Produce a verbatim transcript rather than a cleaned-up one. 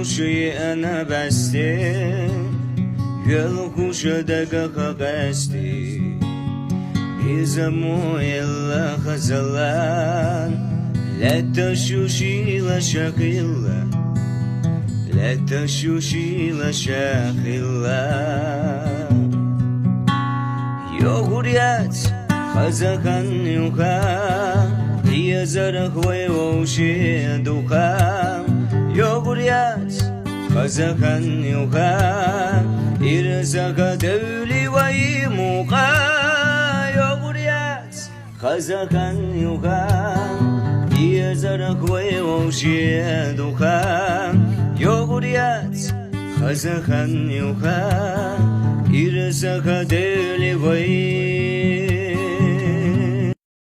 Ши ана басте, гел хуша дага хакасти. Изаму илла хазалан, лето шушила шахила, лето шушила шахила. Йогуряц, хазахан юха, иезара хве вообще духа. Йогуряц, хазахан юха, ирзаха дөвли вай муха. Йогуряц, хазахан юха, иезара хве вообще духа. Йогуряц, хазахан юха, ирзаха дөвли вай